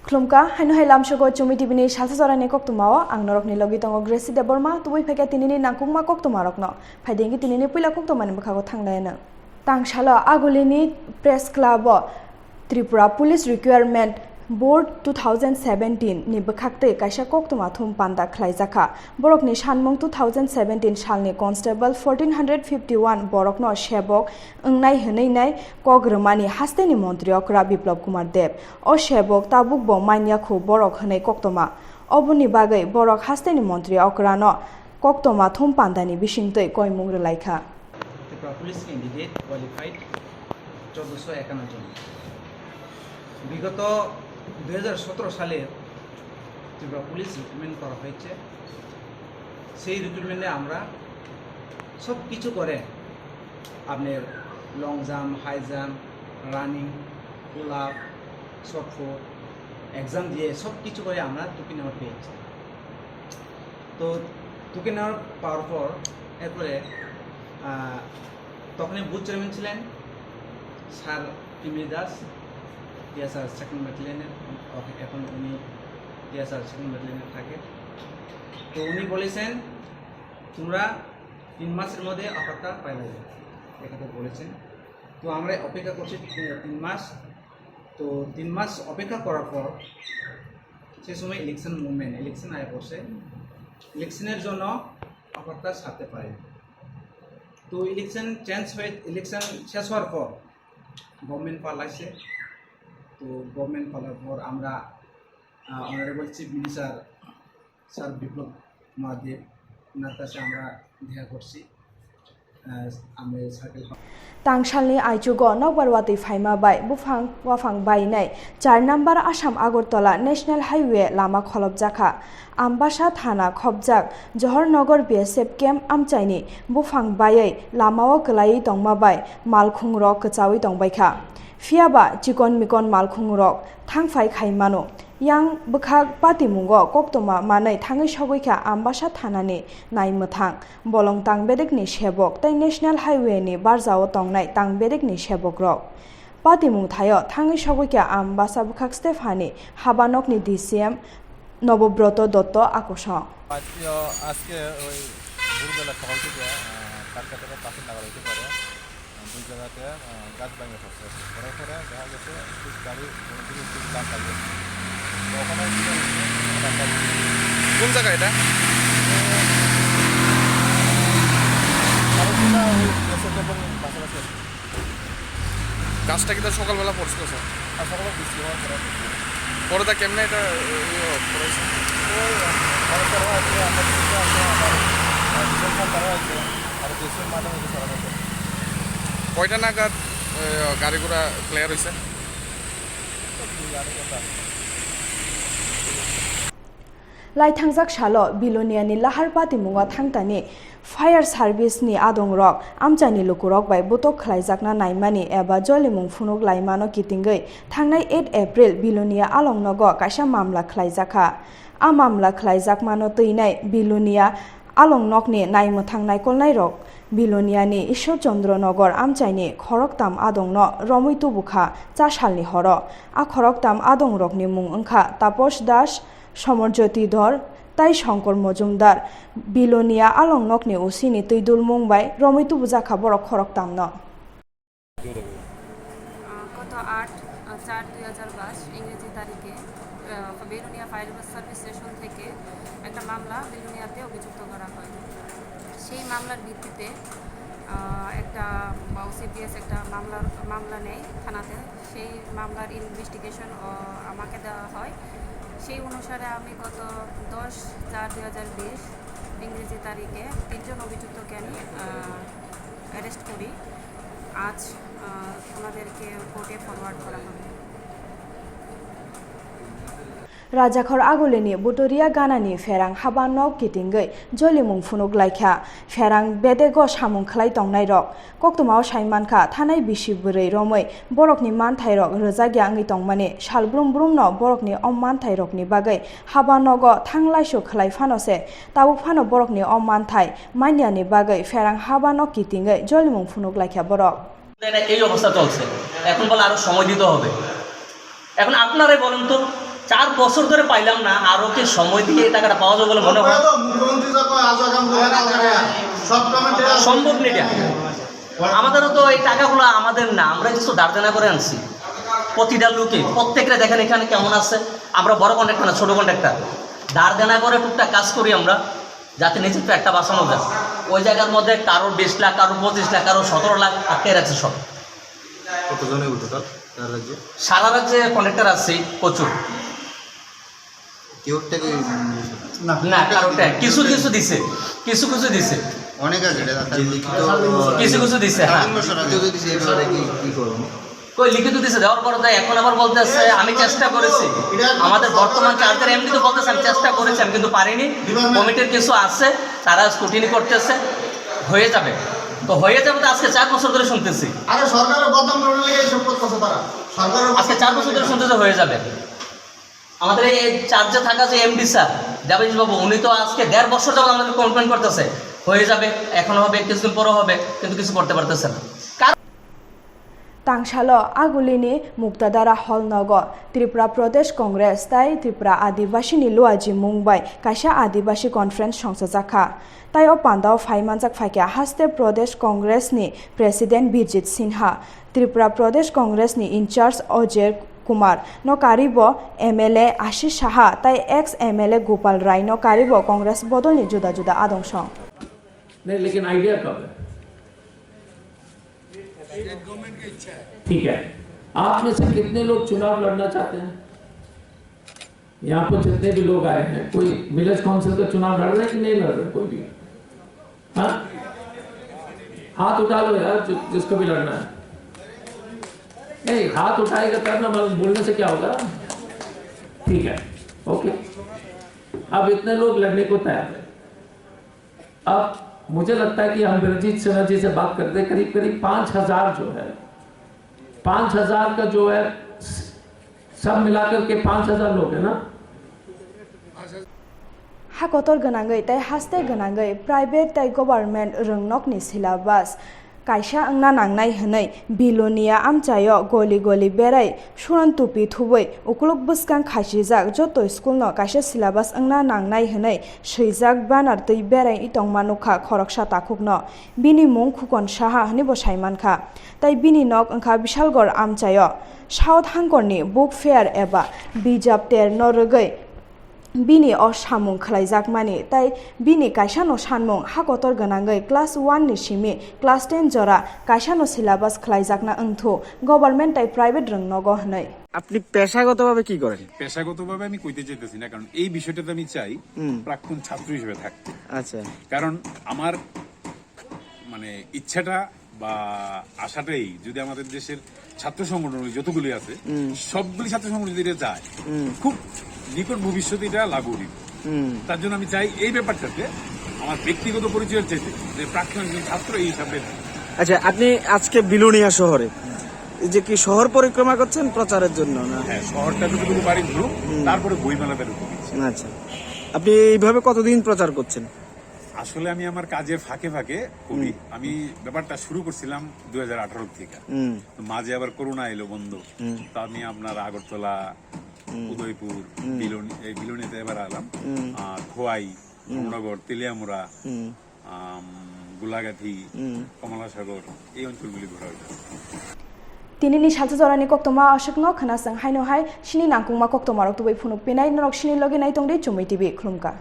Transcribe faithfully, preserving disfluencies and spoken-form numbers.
Khulumkha, haino hai lamsogo Chumi T V ni salsa jorani koktwmao ang norokni logi tongo Gracie Debbarma, tubui phaikha tinini nangkukma koktwmarokno. Phaidi wngkhe tinini puila koktwmani bwkhago thanglaina. Tangsalo Agulini Press Club o Tripura Police Recruitment Board two thousand seventeen ni bwkhaktwi kaisa koktwma thum panda khlaijakha. Borokni sanmung two thousand seventeen salni constable fourteen hundred fifty one borokno sebok wngnai hwnwi nai kok rwmani hasteni montri okra Biplab Kumar Deb. O sebok tabukbo manya khu borok hwnwi koktwma. Oboni bagwi borok hasteni montri okrano koktwma thum pandani bisingtwi koimung rwlaikha. Tripura Police candidate qualified চোদ্দশো একান্ন জন। বিগত দুই হাজার সতেরো সালের Tripura police recruitment করা হয়েছে। সেই রিক্রুটমেন্টে আমরা সব কিছু করে, আপনার long jump, high jump, running, pull up, shot put, exam দিয়ে সব কিছু করে আমরা টুপি নাম্বার পেয়েছি। তো টুপি নাম্বার পাওয়ার পর এরপরে, আহ, তখনই বুথ চেয়ারম্যান ছিলেন স্যার কিমরি দাস, টিএসআর সেকেন্ড ব্যাটালিয়নের, এখন উনি টিএসআর সেকেন্ড ব্যাটালিয়নে থাকে। তো উনি বলেছেন, "তোমরা তিন মাসের মধ্যে অফারটা পাইবে", এ কথা বলেছেন। তো আমরা অপেক্ষা করছি, আহ, তিন মাস। তো তিন মাস অপেক্ষা করার পর সে সময় ইলেকশন মুভমেন্ট, ইলেকশন আয়া পড়ছে, ইলেকশনের জন্য অফারটা ছাড়তে পারে। তো ইলেকশন চেঞ্জ হয়ে, ইলেকশন শেষ হওয়ার পর গভর্নমেন্ট পাল্টাইছে। তো গভর্নমেন্ট পাল্টার পর আমরা, আহ, honourable chief minister sir Biplab কুমার দেব, ওনার কাছে আমরা দেখা করছি। আহ, আমি circle Tangsalni aichugo nokbar watwi phaima bai buphang waphang bainai char number Assam Agartala National Highway lama kholopjakha. Ambasa thana khopjak Johornagar B S F camp amchaini buphang baiwi lamao kwlaiwi tongma bai malkhungrok kwchaui tongbaikha. Phiyaba chikon mikon malkhungrok thangphai khai mano. Yang bwkhak patimungo koktwma manwi thangwi sogwi kha Ambasa thanani naimwthang, bolong tangbedekni sebok tei National Highway ni barjao tongnai tangbedekni sebokrok. Patimung thaio thangwi sogwi kha Ambasa bwkhak Stephani habanokni D C M Nobobroto Dotto akosong. আজকে, আজকে ওই ভোরবেলা সকাল থেকে, আহ, চারটা থেকে পাঁচটা নাগাদ হইতে পারে। দুই জায়গাতে, আহ, গাছ ভেঙে পড়ছে। পড়ার পরে দেখা গেছে একটু গাড়ি কোনো দিকে একটু দাম লাগে। তো ওখানে কি হয়েছে? কোন জায়গা এটা? আলোচনা ওই দেশের এবং পাশাপাশি আছে। গাছটা কি তার সকালবেলা পড়ছিল, স্যার? আর সকালে বৃষ্টি হওয়ার পরে। পরে তা কেমনে এটা, ইয়ে, পড়েছে? ওই, আহ, ফরেস্টাররা আছে, আমরা পুলিশরা আছে, আমার, আহ, ডিফেন্স হান্টাররা আছে, আর দেশের মাঠে হয়তো সরানো যায়। কয়টা নাগাদ, এ, গাড়ি ঘোড়া ক্লিয়ার হইছে? Laithangjak salo Biloniani lahar patimungo thangtani fire service ni adongrok amchaini lukurok bai butok khlaijakna naimani eba jolimung phunuk laimano kitingwi thangnai eight April Bilonia alongnogo kaisa mamla khlaijakha. A mamla khlaijakmano twinai Bilonia along nokni naimwthang naikolnairok Biloniani Ishwar Chandra Nagar amchaini khoroktam adongno romwi tubukha cha salni horo. A khoroktam adongrokni mung wngkha Taposh Das, Somor Jyoti Dhor tei Shankar Majumdar. Bilonia along nokni O C ni twi dulmung bai romwi tubujakha borok khoroktamno. আহ, গত আট, আহ, চার দুই হাজার বাইশ ইংরেজি তারিখে, আহ, Belonia fire service station থেকে একটা মামলা বেলুনিয়াতে অভিযুক্ত করা হয়। সেই মামলার ভিত্তিতে, আহ, একটা, বা, ওসিপিএস একটা মামলার, মামলা নেয় থানাতে। সেই মামলার ইনভেস্টিগেশন, আহ, আমাকে দেওয়া হয়। সেই অনুসারে আমি গত দশ চার দুই হাজার বিশ ইংরেজি তারিখে তিনজন অভিযুক্তকে আমি, আহ, অ্যারেস্ট করি। আজ, আহ, ওনাদেরকে কোর্টে ফরওয়ার্ড করা হবে। Rajakhor Agulini Butoria Ganani pherang haba nok kitingwi jolimung phunuk laikha. Pherang bedego samung khlai tongnairok koktwmao sai mankha thanai bisi bwrwi romwi borokni manthairok rwjakya wngwi tongmani sal brum brumno borokni o manthairokni bagwi haba nogo thanglaisu khlai phano se tabuk phano borokni o manthai manyani bagwi pherang haba nok kitingwi jolimung phunuk laikha borok. এরা এই অবস্থা চলছে, এখন বলে আরো সময় দিতে হবে। এখন আপনারাই বলেন তো, চার বছর ধরে পাইলাম না, আরো কি সময় দিয়ে এই টাকাটা পাওয়া যাবে বলে মনে হয়? সম্ভব নেই এটা। আমাদেরও তো এই টাকাগুলো আমাদের না, আমরা কিছু ধার দেনা করে আনছি। প্রতিটা লোকে, প্রত্যেকটা দেখেন এখানে কেমন আছে, আমরা বড় কন্ট্রাক্টর না, ছোট কন্ট্রাক্টর, ধার দেনা করে টুকটাক কাজ করি আমরা, যাতে নিজের পেটটা বাঁচানো যায়। ওই জায়গার মধ্যে কারোর বিশ লাখ, কারোর পঁচিশ লাখ, কারোর সতেরো লাখ আটকে রাখছে সব। কতজনের মতো তার, তার রাজ্যে? সারা রাজ্যে কন্ট্রাক্টর আছে প্রচুর। কেউ একটা কি, উম, না। না, কারোটা কিছু কিছু দিছে, কিছু কিছু দিছে। অনেক আছে, এটা তার লিখিত কিছু কিছু দিছে, হ্যাঁ। কালীন বসু রাজু দিছে, এবারে কি, কি করবো? কই লিখিত দিছে, দেওয়ার পরে তো এখন আবার বলতেছে, "আমি চেষ্টা করেছি।" আমাদের বর্তমান চার্জের এমডি তো বলতেছে, "আমি চেষ্টা করেছি, আমি কিন্তু পারিনি।" কমিটির কিছু আছে, তারা স্ক্রুটিনি করতেছে, হয়ে যাবে। তো হয়ে যাবে তো আজকে চার বছর ধরে শুনতেছি। আরে সরকারের বদনাম করার লেগে এইসব করতেছে তারা। সরকারের আজকে চার বছর ধরে শুনতেছে হয়ে যাবে। আমাদের এই চার্জে থাকা যে এমডি স্যার, দেবাশিস বাবু, উনি তো আজকে দেড় বছর যাবত আমাদের কমিটমেন্ট করতেছে, হয়ে যাবে, এখন হবে, কিছুদিন পরে হবে, কিন্তু কিছু করতে পারতেছে না। কারণ Tangsalo agulini Muktadara Hall nogo Tripura Pradesh Congress tai Tripura Adibasini luaji mung bai kaisa Adibasi conference songchajakha. Tai o pandao phai manjak phaikha haste Pradesh Congress ni President Birjit Sinha, Tripura Pradesh Congress ni in-charge Ajay Kumar no karibo M L A Ashish Saha tai ex M L A Gopal Rai no karibo Congress bodolni juda juda adong song. नहीं, लेकिन आइडिया कब है? ठीक है, आप में से कितने लोग चुनाव लड़ना चाहते हैं? यहाँ पर जितने भी लोग आए हैं, कोई विलेज काउंसिल का चुनाव लड़ रहे हैं कि नहीं लड़ रहे, कोई भी? हाँ, हाथ उठा लो यार, जि-, जिसको भी लड़ना है। नहीं, हाथ उठाएगा तब ना, मतलब, बोलने से क्या होगा? ठीक है, ओके। अब इतने लोग लड़ने को तैयार हैं। अब मुझे लगता है कि हम ब्रजेश सिन्हा जी से बात करते हैं, करीब करीब पाँच हज़ार जो है, पाँच हज़ार का जो है, सब मिलाकर के पाँच हज़ार लोग हैं ना। Ha kotor gwnangwi tai haste gwnangwi private tai government rwngnokni syllabus kaisa wngna nangnai hwnwi Bilonia amchaio goli goli berai suran tupi thubwi ukuluk bwskang khachijak joto school no kaisa syllabus wngna nangnai hwnwi swijak banner twi berai tongma nukha khoroksa takhukno. Bini mung Khukon Saha hwnwi bo saimankha. Tai bini nok wngkha Bishalgarh amchaio. South Hangkorni book fair eba bijap ter no rwgwi bini o samung khwlaijakmani tai bini kaisano sanmung ha kotor gwnangwi class one ni simi class ten jora kaisano syllabus khwlaijakna wngthu government tai private rwngnogo hwnwi. আপনি পেশাগতভাবে কি করেন? পেশাগতভাবে আমি কইতে চাইতেছি না, কারণ এই বিষয়টাতে আমি চাই হুম। প্রাক্তন ছাত্র হিসেবে থাকতে। আচ্ছা। কারণ আমার মানে ইচ্ছাটা বা আশাটাই যদি আমাদের দেশের ছাত্র সংগঠন যতগুলি আছে, হুম। সবগুলি ছাত্র সংগঠন যদি এটা যায়, হুম। খুব নিকট ভবিষ্যতে এটা লাগু হইবে। হুম। তার জন্য আমি চাই এই ব্যাপারটাতে আমার ব্যক্তিগত পরিচয়ের চাইতে যে প্রাক্তন একজন ছাত্র এই হিসাবে। আচ্ছা, আপনি আজকে বিলোনিয়া শহরে, এই যে কি শহর পরিক্রমা করছেন প্রচারের জন্য না? হ্যাঁ, শহরটা যতটুকু পারি ঘুরুক, হুম। তারপরে বইমেলাতে ঢুকবো। আচ্ছা, আপনি এইভাবে কতদিন প্রচার করছেন? আসলে আমি আমার কাজের ফাঁকে ফাঁকে করি। হুম। আমি ব্যাপারটা শুরু করছিলাম দুই হাজার আঠারো থেকে। হুম। তো মাঝে আবার করোনা এলো, বন্ধ। হুম। তো আমি আপনার আগরতলা, হুম। উদয়পুর, হুম। বিলোনি-, এই বিলোনিয়াতে এবার আলাম। হুম। আহ, খোয়াই, হুম। ধর্মনগর, তেলিয়ামুড়া, হুম। আম, গোলাঘাটি, হুম। কমলাসাগর, এই অঞ্চলগুলি ঘোরা হয়েছে। Tinini salsa jorani koktoma aswkno khwnaswng haino hai chini nangkukma koktoma rok tubui phunuk pinai norok chini logi nai tongdi Chumui T V khulumkha.